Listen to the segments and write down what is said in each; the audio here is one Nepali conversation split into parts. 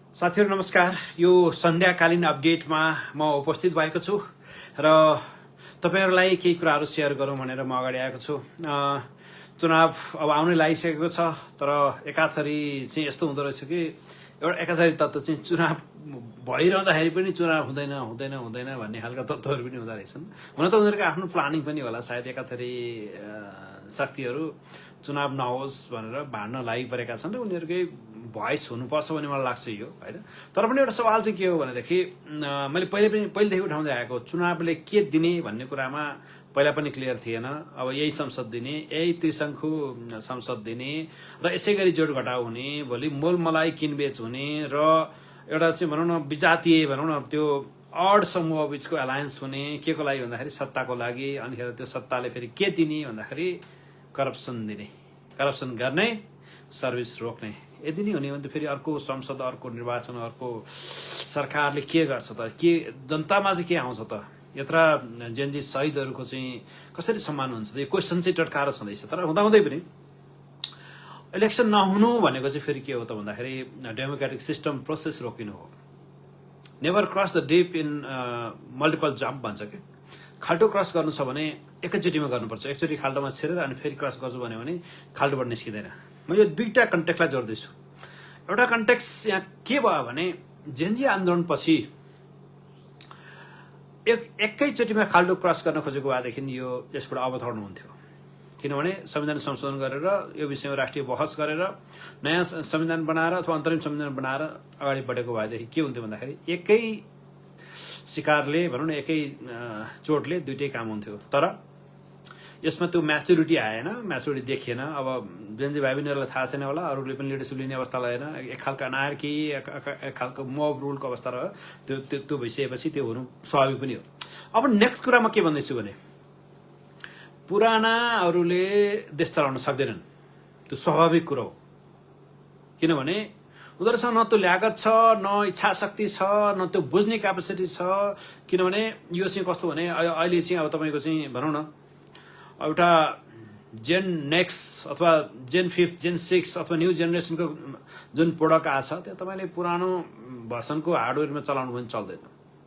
साथीहरु नमस्कार। यो सन्ध्याकालीन अपडेटमा म उपस्थित भएको छु र तपाईहरुलाई केही कुराहरु शेयर गरौँ भनेर म अगाडि आएको छु। चुनाव अब आउनै लागिसकेको छ, तर एकाथरी चाहिँ यस्तो हुँदो रहेछ कि एउटा एकाथरी तत्त्व चाहिँ चुनाव भइरहँदाखेरि पनि चुनाव हुँदैन हुँदैन हुँदैन भन्ने खालका तत्त्वहरु पनि हुँदा रहेछन्। हुन त उनीहरुको आफ्नो प्लानिङ पनि होला, सायद एकाथरी शक्तिहरु चुनाव नहोस् भनेर भाड्न लागिपरेका छन् र उनीहरुकै भोइस हुनुपर्छ भन्ने मलाई लाग्छ यो, हैन। तर पनि एउटा सवाल चाहिँ के हो भनेदेखि मैले पहिलेदेखि उठाउँदै आएको चुनावले के दिने भन्ने कुरामा पहिला पनि क्लियर थिएन। अब यही संसद दिने, यही त्रिशंखु संसद दिने र यसै गरी जोड घटाउ हुने, भोलि मोलमलाई किनबेच हुने र एउटा चाहिँ भनौँ न विजातीय भनौँ न त्यो अड समूह बीचको एलायन्स हुने, के को लागि भन्दाखेरि सत्ताको लागि। अनिखेर त्यो सत्ताले फेरि के दिने भन्दाखेरि करप्सन दिने, करप्सन गर्ने, सर्भिस रोक्ने। यदि नै हुने भने त फेरि अर्को संसद, अर्को निर्वाचन, अर्को सरकारले के गर्छ त? के जनतामा चाहिँ के आउँछ त? यत्रा जेनजी शहीदहरुको चाहिँ कसरी सम्मान हुन्छ त? यो क्वेशन चाहिँ टटकारो छँदैछ। तर हुँदाहुँदै पनि इलेक्सन नहुनु भनेको चाहिँ फेरि के हो त भन्दाखेरि डेमोक्रेटिक सिस्टम प्रोसेस रोकिनु हो। Never cross the dip in multiple jump भन्छ के। खाल्टो क्रस गर्नु छ भने एकैचोटिमा गर्नुपर्छ। एकचोटि खाल्टोमा छिरेर अनि फेरि क्रस गर्छु भने खाल्टोबाट निस्किँदैन। म यो दुईटा कन्टेक्स्टलाई जोड्दैछु। एउटा कन्टेक्स्ट यहाँ के भयो भने जेनजी आन्दोलनपछि एकैचोटिमा खाल्टो क्रस गर्न खोजेको भएदेखि यो यसबाट अवतरण हुन्थ्यो। किनभने संविधान संशोधन गरेर यो विषयमा राष्ट्रिय बहस गरेर नयाँ संविधान बनाएर अथवा अन्तरिम संविधान बनाएर अगाडि बढेको भएदेखि के हुन्थ्यो भन्दाखेरि एकै शिकारले भनौँ न एकै चोटले दुईटै काम हुन्थ्यो। तर यसमा त्यो म्याच्युरिटी आएन, म्याच्युरिटी देखिएन। अब जेनजी भाइ बहिनीहरूलाई थाहा छैन होला, अरूले पनि लिडरसिप लिने अवस्था लागेन। एक खालको अनार्की, एक खालको मोब रुलको अवस्था रह्यो। त्यो भइसकेपछि त्यो हुनु स्वाभाविक पनि हो। अब नेक्स्ट कुरा म के भन्दैछु भने पुरानाहरूले देश चलाउन सक्दैनन्, त्यो स्वाभाविक कुरो हो। किनभने उनीहरूसँग न त्यो ल्यागत छ, न इच्छा शक्ति छ, न त्यो बुझ्ने क्यापेसिटी छ। किनभने यो चाहिँ कस्तो भने अहिले चाहिँ अब तपाईँको चाहिँ भनौँ न एउटा जेन नेक्स्ट अथवा जेन 5, जेन 6 अथवा न्यू जेनेरेसनको जुन प्रोडक्ट आछ त्यो तपाईँले पुरानो भर्सनको हार्डवेयरमा चलाउनु पनि चल्दैन।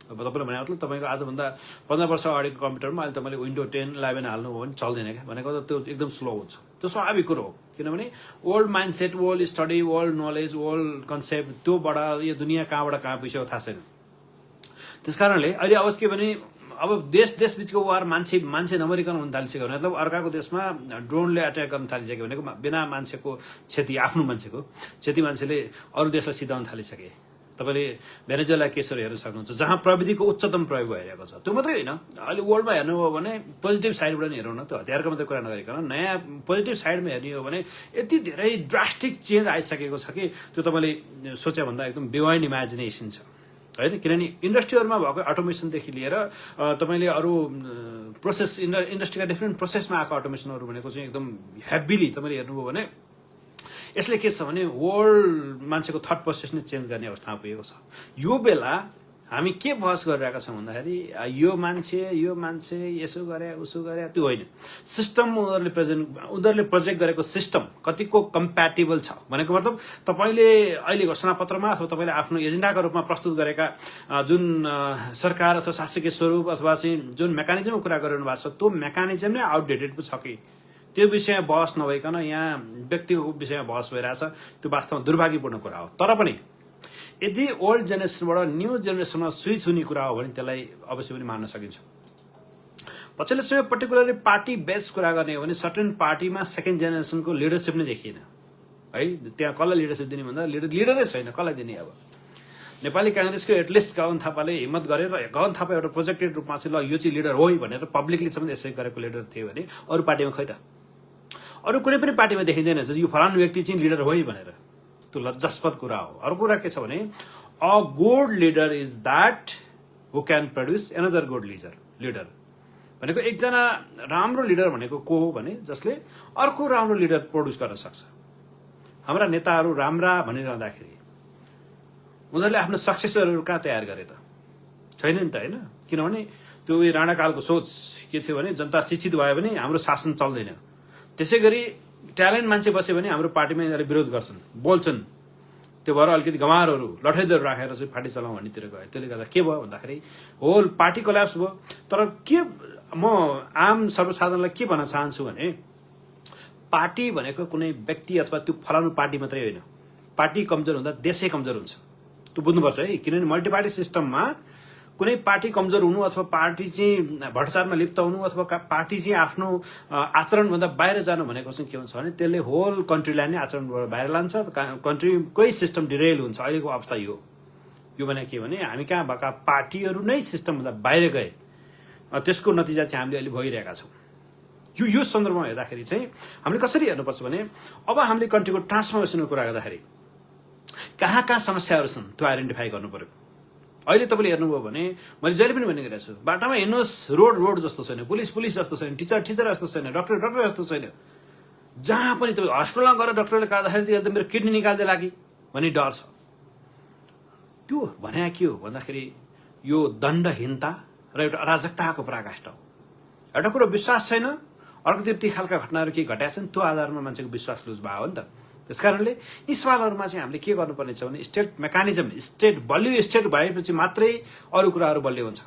अब तपाईँले भने मतलब तपाईँको आजभन्दा 15 वर्ष अगाडिको कम्प्युटरमा अहिले तपाईँले विन्डो 10, 11 हाल्नु हो भने चल्दैन क्या। भनेको त त्यो एकदम स्लो हुन्छ। त्यो स्वाभाविक कुरो हो। किनभने old mindset, old study, old knowledge, old concept, त्योबाट यो दुनियाँ कहाँबाट कहाँ पुग्यो थाहा छैन। त्यसकारणले अहिले अब के भने अब देश बीचको वार मान्छे नमरिकन हुन थालिसक्यो भने मतलब अर्काको देशमा ड्रोनले अट्याक गर्न थालिसक्यो भनेको बिना मान्छेको क्षति, आफ्नो मान्छेको क्षति मान्छेले अरू देशलाई सिधाउन थालिसके। तपाईँले भेनेजुएला केसहरू हेर्न सक्नुहुन्छ जहाँ प्रविधिको उच्चतम प्रयोग भइरहेको छ। त्यो मात्रै होइन, अहिले वर्ल्डमा हेर्नु हो भने पोजिटिभ साइडबाट नि हेरौँ न, त्यो हतियारको मात्रै कुरा नगरिकन नयाँ पोजिटिभ साइडमा हेर्ने हो भने यति धेरै ड्रास्टिक चेन्ज आइसकेको छ कि त्यो तपाईँले सोचे भन्दा एकदम बियोन्ड इमेजिनेसन छ, होइन। किनभने इन्डस्ट्रीहरूमा भएको अटोमेसनदेखि लिएर तपाईँले अरू प्रोसेस इन्डस्ट्रीका डिफ्रेन्ट प्रोसेसमा आएको अटोमेसनहरू भनेको चाहिँ एकदम हेभिली तपाईँले हेर्नुभयो भने यसले के छ भने वर्ल्ड मान्छेको थट प्रोसेस नै चेन्ज गर्ने अवस्थामा पुगेको छ। यो बेला हामी के बहस गरिरहेका छौँ भन्दाखेरि यो मान्छे यसो गरे उसो गरे त्यो होइन। सिस्टम उनीहरूले प्रोजेक्ट गरेको सिस्टम कतिको कम्प्याटेबल छ भनेको मतलब तपाईँले अहिले घोषणापत्रमा अथवा तपाईँले आफ्नो एजेन्डाको रूपमा प्रस्तुत गरेका जुन सरकार अथवा शासकीय स्वरूप अथवा चाहिँ जुन मेकानिजमको कुरा गरिरहनु भएको छ त्यो मेकानिजम नै आउटडेटेड पो छ कि त्यो विषयमा बहस नभइकन यहाँ व्यक्तिको विषयमा बहस भइरहेछ। त्यो वास्तवमा दुर्भाग्यपूर्ण कुरा हो। तर पनि यदि ओल्ड जेनेरेसनबाट न्यू जेनेरेसनमा स्विच हुने कुरा हो भने त्यसलाई अवश्य पनि मान्न सकिन्छ। पछिल्लो समय पर्टिकुलरली पार्टी बेस्ड कुरा गर्ने हो भने सर्टेन पार्टीमा सेकेन्ड जेनेरेसनको लिडरसिप नै देखिएन है। त्यहाँ कसलाई लिडरसिप दिने भन्दा लिडरै छैन, कसलाई दिने? अब नेपाली कांग्रेसको एटलिस्ट गगन थापाले हिम्मत गरेर गगन थापा एउटा प्रोजेक्टेड रूपमा चाहिँ ल यो चाहिँ लिडर हो भनेर पब्लिकली समेत यसै गरेको लिडर थियो भने अरू पार्टीमा खै त? अरू कुनै पनि पार्टीमा देखिँदैन यो फलानु व्यक्ति चाहिँ लिडर हो भनेर। त्यो लज्जास्पद कुरा हो। अर्को कुरा के छ भने a good leader is that who can produce another good leader भनेको एकजना राम्रो लिडर भनेको को हो भने जसले अर्को राम्रो लिडर प्रड्युस गर्न सक्छ। हाम्रा नेताहरू राम्रा भनिरहँदाखेरि उनीहरूले आफ्नो सक्सेसरहरू कहाँ तयार गरे त? छैन नि त, होइन। किनभने त्यो राणाकालको सोच के थियो भने जनता शिक्षित भयो भने हाम्रो शासन चल्दैन। त्यसै गरी ट्यालेन्ट मान्छे बस्यो भने हाम्रो पार्टीमा यिनीहरूले विरोध गर्छन्, बोल्छन्, त्यो भएर अलिकति गमारहरू लठैदहरू राखेर चाहिँ पार्टी चलाउँ भन्नेतिर गयो। त्यसले गर्दा के भयो भन्दाखेरि होल पार्टी कोल्याप्स भयो। तर के म आम सर्वसाधारणलाई के भन्न चाहन्छु भने पार्टी भनेको कुनै व्यक्ति अथवा त्यो फलानु पार्टी मात्रै होइन। पार्टी कमजोर हुँदा देशै कमजोर हुन्छ, त्यो बुझ्नुपर्छ है। किनभने मल्टिपार्टी सिस्टममा कुनै पार्टी कमजोर हुनु अथवा पार्टी चाहिँ भ्रष्टाचारमा लिप्त हुनु अथवा पार्टी चाहिँ आफ्नो आचरणभन्दा बाहिर जानु भनेको चाहिँ के हुन्छ भने त्यसले होल कन्ट्रीलाई नै आचरणबाट बाहिर लान्छ, कन्ट्रीकै सिस्टम डिरेल हुन्छ। अहिलेको अवस्था यो भने के भने हामी कहाँ भएका पार्टीहरू नै सिस्टमभन्दा बाहिर गए, त्यसको नतिजा चाहिँ हामीले अहिले भोगिरहेका छौँ। यो सन्दर्भमा हेर्दाखेरि चाहिँ हामीले कसरी हेर्नुपर्छ भने अब हामीले कन्ट्रीको ट्रान्सफर्मेसनको कुरा गर्दाखेरि कहाँ कहाँ समस्याहरू छन् त्यो आइडेन्टिफाई गर्नु पर्यो। अहिले तपाईँले हेर्नुभयो भने मैले जहिले पनि भनिरहेको छु, बाटामा हिँड्नुहोस् रोड जस्तो छैन, पुलिस जस्तो छैन, टिचर जस्तो छैन, डक्टर जस्तो छैन। जहाँ पनि तपाईँ हस्पिटलमा गएर डक्टरले काट्दाखेरि त मेरो किडनी निकाल्दै लागि भन्ने डर छ। त्यो भने के हो भन्दाखेरि यो दण्डहीनता र एउटा अराजकताको पराकाष्ठ हो। एउटा कुरो विश्वास छैन, अर्कोतिर ती खालका घटनाहरू के घटेका छन् त्यो आधारमा मान्छेको विश्वास लुज भयो हो नि त। त्यसकारणले यी सवालहरूमा चाहिँ हामीले के गर्नुपर्ने छ भने स्टेट मेकानिजम, स्टेट बलियो स्टेट भएपछि मात्रै अरू कुराहरू बलियो हुन्छ।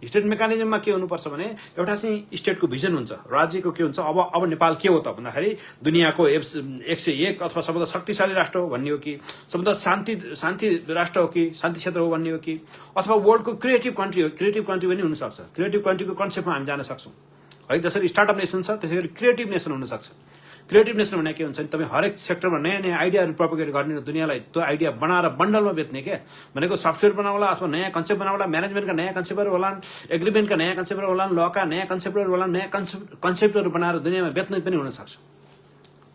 स्टेट मेकानिजममा के हुनुपर्छ भने एउटा चाहिँ स्टेटको भिजन हुन्छ, राज्यको के हुन्छ, अब नेपाल के हो त भन्दाखेरि दुनियाँको 101 अथवा सबभन्दा शक्तिशाली राष्ट्र हो भन्ने हो कि सबभन्दा शान्ति राष्ट्र हो कि शान्ति क्षेत्र हो भन्ने हो कि अथवा वर्ल्डको क्रिएटिभ कन्ट्री हो। क्रिएटिभ कन्ट्री पनि हुनसक्छ, क्रिएटिभ कन्ट्रीको कन्सेप्टमा हामी जान सक्छौँ है। जसरी स्टार्टअप नेसन छ त्यसै गरी क्रिएटिभ नेसन हुनसक्छ। क्रिएटिभ नेसन भने के हुन्छ भने तपाईँ हरेक सेक्टरमा नयाँ नयाँ आइडियाहरू प्रोपोगेट गर्ने र दुनियाँलाई त्यो आइडिया बनाएर बन्डलमा बेच्ने क्या भनेको सफ्टवेयर बनाउला अथवा नयाँ कन्सेप्ट बनाउला, म्यानेजमेन्टका नयाँ कन्सेप्टहरू होलान्, एग्रिमेन्टका नयाँ कन्सेप्टहरू होलान्, लका नयाँ कन्सेप्टहरू होलान्, नयाँ कन्सेप्टहरू बनाएर दुनियाँमा बेच्ने पनि हुनसक्छ।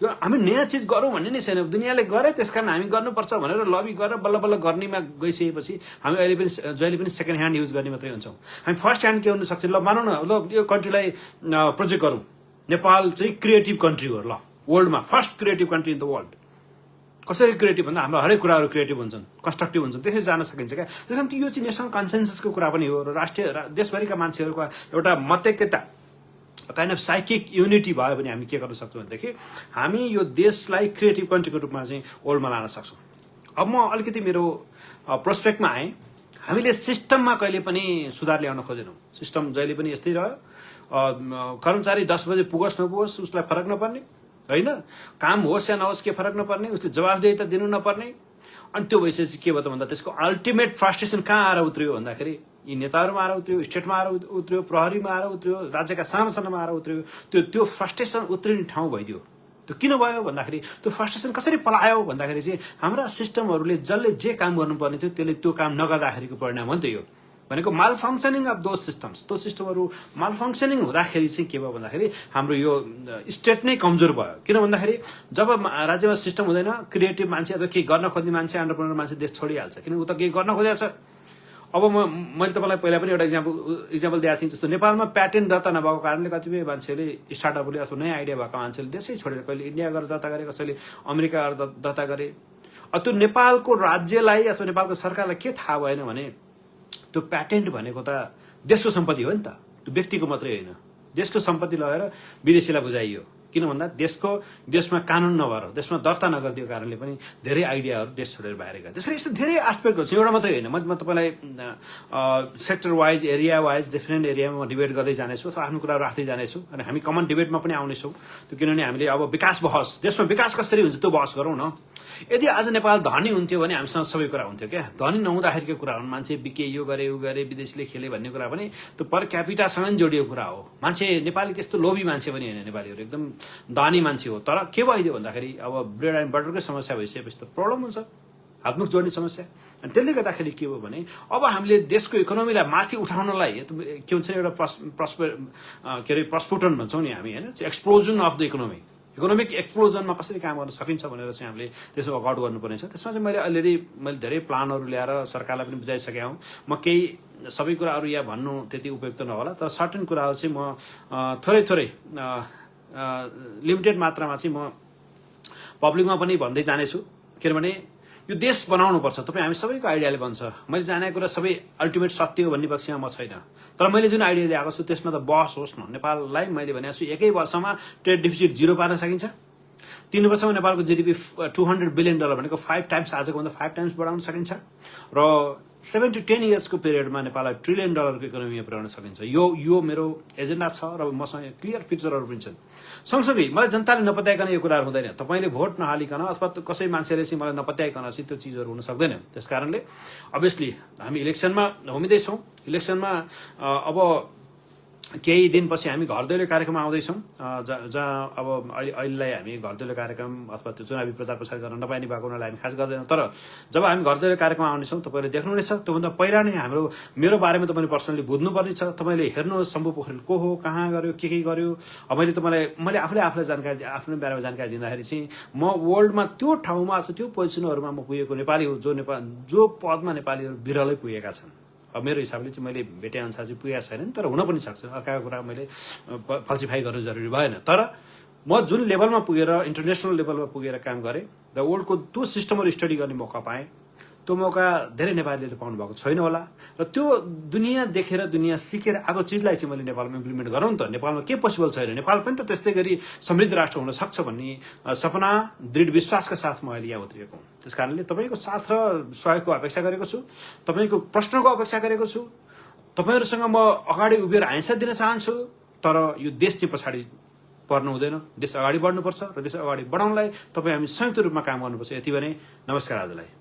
यो हामी नयाँ चिज गरौँ भन्ने नै छैन, दुनियाँले गरे त्यसकारण हामी गर्नुपर्छ भनेर लबी गरेर बल्ल बल्ल गर्नेमा गइसकेपछि हामी अहिले पनि जहिले पनि सेकेन्ड ह्यान्ड युज गर्ने मात्रै हुन्छौँ। हामी फर्स्ट ह्यान्ड के हुनसक्छ, ल मानौँ न, ल यो कन्ट्रीलाई प्रोजेक्ट गरौँ, नेपाल चाहिँ क्रिएटिभ कन्ट्री हो, ल वर्ल्डमा first creative country in the world. कसरी क्रिएटिभ भन्दा हाम्रो हरेक कुराहरू क्रिएटिभ हुन्छन्, कन्स्ट्रक्टिभ हुन्छन्, त्यसरी जान सकिन्छ क्या। त्यस कारण यो चाहिँ नेसनल कन्सेन्ससको कुरा पनि हो र राष्ट्रिय देशभरिका मान्छेहरूको एउटा मतैक्यता काइन्ड अफ साइकिक युनिटी भयो भने हामी के गर्न सक्छौँ भनेदेखि हामी यो देशलाई क्रिएटिभ कन्ट्रीको रूपमा चाहिँ वर्ल्डमा लान सक्छौँ। अब म अलिकति मेरो प्रोस्पेक्टमा आएँ। हामीले सिस्टममा कहिले पनि सुधार ल्याउन खोजेनौँ। सिस्टम जहिले पनि यस्तै रह्यो, कर्मचारी 10 बजे पुगोस् नपुगोस् उसलाई फरक नपर्ने होइन, काम होस् या नहोस् के फरक नपर्ने, उसले जवाफदेही त दिनु नपर्ने। अनि त्यो भइसकेपछि के भयो त भन्दा त्यसको अल्टिमेट फ्रस्ट्रेसन कहाँ आएर उत्रियो भन्दाखेरि यी नेताहरूमा आएर उत्रियो, स्टेटमा आएर उत्रियो, प्रहरीमा आएर उत्रियो, राज्यका सानासानामा आएर उत्रियो। त्यो फ्रस्ट्रेसन उत्रिने ठाउँ भइदियो। त्यो किन भयो भन्दाखेरि त्यो फ्रस्ट्रेसन कसरी पलायो भन्दाखेरि चाहिँ हाम्रा सिस्टमहरूले जसले जे काम गर्नुपर्ने थियो त्यसले त्यो काम नगर्दाखेरिको परिणाम हो नि त। यो भनेको माल फङ्सनिङ अफ दोज सिस्टम्स, त्यो सिस्टमहरू माल फङ्सनिङ हुँदाखेरि चाहिँ के भयो भन्दाखेरि हाम्रो यो स्टेट नै कमजोर भयो। किन भन्दाखेरि जब राज्यमा सिस्टम हुँदैन, क्रिएटिभ मान्छे अथवा केही गर्न खोज्ने मान्छे, एन्टरप्रेनर मान्छे देश छोडिहाल्छ, किन ऊ त केही गर्न खोजेको छ। अब मैले तपाईँलाई पहिला पनि एउटा इक्जाम्पल दिएको थिएँ, जस्तो नेपालमा प्याटेन्ट दर्ता नभएको कारणले कतिपय मान्छेले स्टार्टअपले अथवा नयाँ आइडिया भएका मान्छेले देशै छोडेर कहिले इन्डिया गएर दर्ता गरे, कसैले अमेरिका गएर दर्ता गरे। त्यो नेपालको राज्यलाई अथवा नेपालको सरकारलाई के थाहा भएन भने त्यो प्याटेन्ट भनेको त देशको सम्पत्ति हो नि त, त्यो व्यक्तिको मात्रै होइन। देशको सम्पत्ति लगेर विदेशीलाई बुझाइयो। किन भन्दा देशमा कानुन नभएर, देशमा दर्ता नगरिदिएको कारणले पनि धेरै आइडियाहरू देश छोडेर बाहिर गए। त्यसरी यस्तो धेरै एस्पेक्टहरू छ, एउटा मात्रै होइन। म तपाईँलाई sector wise, area wise, different एरियामा डिबेट गर्दै जानेछु अथवा आफ्नो कुराहरू राख्दै जानेछु अनि हामी कमन डिबेटमा पनि आउनेछौँ। त्यो किनभने हामीले अब विकास बहस, देशमा विकास कसरी हुन्छ त्यो बहस गरौँ न। यदि आज नेपाल धनी हुन्थ्यो भने हामीसँग सबै कुरा हुन्थ्यो क्या। धनी नहुँदाखेरिको कुरा हुन्, मान्छे बिके, यो गरे उ गरे, विदेशीले खेले भन्ने कुरा पनि त्यो पर क्यापिटासँग जोडिएको कुरा हो। मान्छे नेपाली त्यस्तो लोभी मान्छे पनि होइन, नेपालीहरू एकदम दानी मान्छे हो। तर के भइदियो भन्दाखेरि अब ब्रेड एन्ड बटरकै समस्या भइसकेपछि त प्रब्लम हुन्छ, हातमुख जोड्ने समस्या। अनि त्यसले गर्दाखेरि के भयो भने अब हामीले देशको इकोनोमीलाई माथि उठाउनलाई के हुन्छ एउटा प्रस्फुटन भन्छौँ नि हामी होइन, एक्सप्लोजन अफ द इकोनोमिक एक्सप्लोजनमा कसरी काम गर्न सकिन्छ भनेर चाहिँ हामीले त्यसमा वर्कआउट गर्नुपर्ने छ। त्यसमा चाहिँ मैले धेरै प्लानहरू ल्याएर सरकारलाई पनि बुझाइसकेँ हौँ। म केही सबै कुराहरू यहाँ भन्नु त्यति उपयुक्त नहोला, तर सर्टेन कुराहरू चाहिँ म थोरै लिमिटेड मात्रामा चाहिँ म पब्लिकमा पनि भन्दै जानेछु। किनभने यो देश बनाउनुपर्छ, तपाईँ हामी सबैको आइडियाले बन्छ। मैले जानेको कुरा सबै अल्टिमेट सत्य हो भन्ने पक्षमा म छैन, तर मैले जुन आइडिया ल्याएको छु त्यसमा त बहस होस् न। नेपाललाई मैले भनेको छु 1 वर्षमा ट्रेड डिफिसिट 0 पार्न सकिन्छ, 3 वर्षमा नेपालको जीडीपी $200 बिलियन भनेको 5 टाइम्स आजको भन्दा 5 टाइम्स बढाउन सकिन्छ र 7 to 10 इयर्सको पिरियडमा नेपाललाई $1 ट्रिलियन को इकोनोमीमा पुर्याउन सकिन्छ। यो मेरो एजेन्डा छ र मसँग क्लियर पिक्चरहरू पनि छन्। सँगसँगै मलाई जनताले नपत्याइकन यो कुराहरू हुँदैन। तपाईले भोट नहालिकन अथवा कसै मान्छेले चाहिँ मलाई नपत्याइकन चाहिँ त्यो चिजहरू हुन सक्दैन। त्यसकारणले अभियसली हामी इलेक्सनमा उम्मिदैछौँ। इलेक्सनमा अब केही दिनपछि हामी घर दैलो कार्यक्रम आउँदैछौँ, जहाँ अब अहिलेलाई हामी घर दैलो कार्यक्रम अथवा त्यो चुनावी प्रचार प्रसार गर्न नपाइने भएको हुनाले हामी खास गर्दैनौँ। तर जब हामी घर दैलो कार्यक्रम आउनेछौँ तपाईँले देख्नुहुनेछ। त्योभन्दा पहिला नै मेरो बारेमा तपाईँले पर्सनली बुझ्नुपर्ने छ। तपाईँले हेर्नुहोस् शम्भु पोखरेल को हो, कहाँ गर्यो, के गर्यो। मैले आफूलाई जानकारी आफ्नो बारेमा जानकारी दिँदाखेरि चाहिँ म वर्ल्डमा त्यो ठाउँमा अथवा त्यो पोजिसनहरूमा म पुगेको नेपाली हो जो पदमा नेपालीहरू बिरलै पुगेका छन्। अब मेरो हिसाबले चाहिँ मैले भेटे अनुसार चाहिँ पुगेको छैन, तर हुन पनि सक्छ। अर्काको कुरा मैले फल्सिफाई गर्नु जरुरी भएन। तर म जुन लेभलमा पुगेर इन्टरनेसनल लेभलमा पुगेर काम गरेँ, द वर्ल्डको त्यो सिस्टमहरू स्टडी गर्ने मौका पाएँ। त्यो मौका धेरै नेपालीले पाउनु भएको छैन होला र त्यो दुनियाँ देखेर दुनियाँ सिकेर आएको चिजलाई चाहिँ मैले नेपालमा इम्प्लिमेन्ट गरौँ त। नेपालमा के पोसिबल छैन, नेपाल पनि त त्यस्तै गरी समृद्ध राष्ट्र हुन सक्छ भन्ने सपना दृढ विश्वासका साथ म अहिले यहाँ उत्रिएको हुँ। त्यसकारणले तपाईँको साथ र सहयोगको अपेक्षा गरेको छु, तपाईँको प्रश्नको अपेक्षा गरेको छु। तपाईँहरूसँग म अगाडि उभिएर हैसियत दिन चाहन्छु। तर यो देश चाहिँ पछाडि पर्नु हुँदैन, देश अगाडि बढ्नुपर्छ र देश अगाडि बढाउनलाई तपाईँ हामी संयुक्त रूपमा काम गर्नुपर्छ। यति भने नमस्कार आजलाई।